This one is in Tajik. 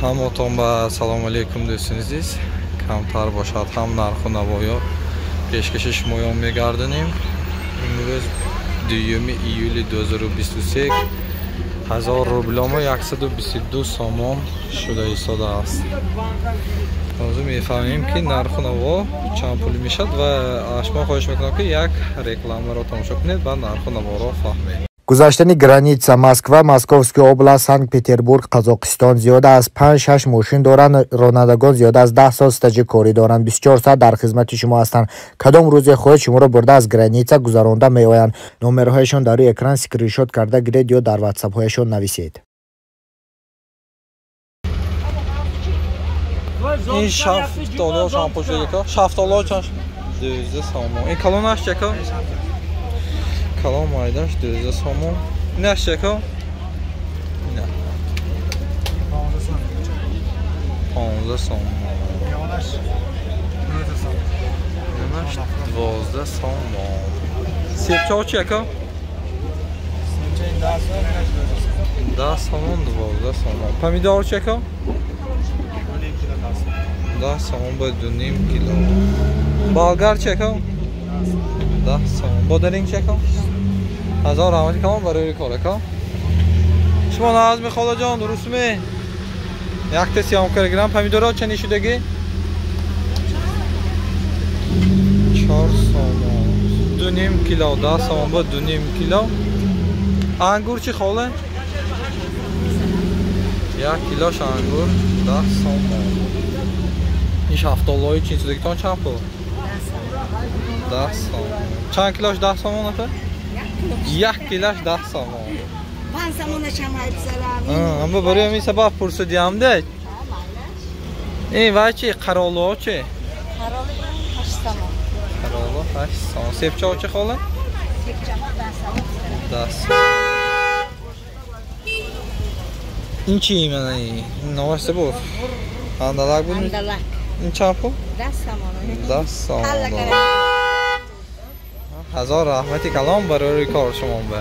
Ҳамотон ба салому алейкум, дӯстони азиз. Камтар бошад ҳам нарху навоё пешкаши шумоён мегардонем. Имрӯз 2 июли 2023 1000 рубломо 122 сомон шуда истодааст. Ҳозир мефаҳмем, ки нарху наво чанд пул мешавад ва аз шумо хоҳиш мекунам, ки як рекламаро тамошо кунед ва нарху наворо фаҳмед. Гузаштани граница Москва, Московская область, Санкт-Петербург, Қазоқистон зиёда аз 5-6 мошин доранд. Ронандагон зиёда аз 10 сол стажи корӣ доранд. 24 соат дар хизмати шумо ҳастанд. Кадом рӯзе хоҳед, шуморо бурда аз граница гузаронда меоянд. Номерҳояшон дар рӯи экран, скриншот карда гиред ё дар ватсапҳояшон нависед. Ин шафтоло чанд пул шуда? Шафтоло чанд? 12 сомон. Ин калонаш чака? Калон майдаш 12 сомон. Инаш чака? Ина. 15 сомон. Инаш 12 сомон. Себчаҳо чи, ака? 10 сомон, 12 сомон. Помидор чи, ака? 10 сомон ба 2,5 кило. Болгар чи, ака? 10 сомон. Бодаринг чи, ака? Ҳазор раҳмати калон барои кор, ака. Шумо назми, холаҷон, дурустме? Якта сиёмка гирам. Помидорҳо чани шудагӣ? 4 сомон. 2,5 кило, 10 сомон ба 2,5 кило. Ангур чи, хола? 1 килош ангур 10 сомон. Ин шафтолои чин шудагитон чанд пул? 10 сомон. Чанд килош 10 сомон, апа? 1 килош 10 сомон. 5 сомонашам айбсарам. Аммо барои ҳамин сабаб пурсидиам де. Ин вай чи, қаролуҳо чи? Қаролу 8 сомон. Қаролу 8 сомон. Себчаҳо чи, хола? Себчаҳо 10 сомон. 10 сомон. Ин чи, мана ин? Номаш чӣ буд? Андалак буд? Андалак. Ин чанд пул? 10 сомон. 10 сомон. Ҳазор раҳмати калон барои кор шумо ба.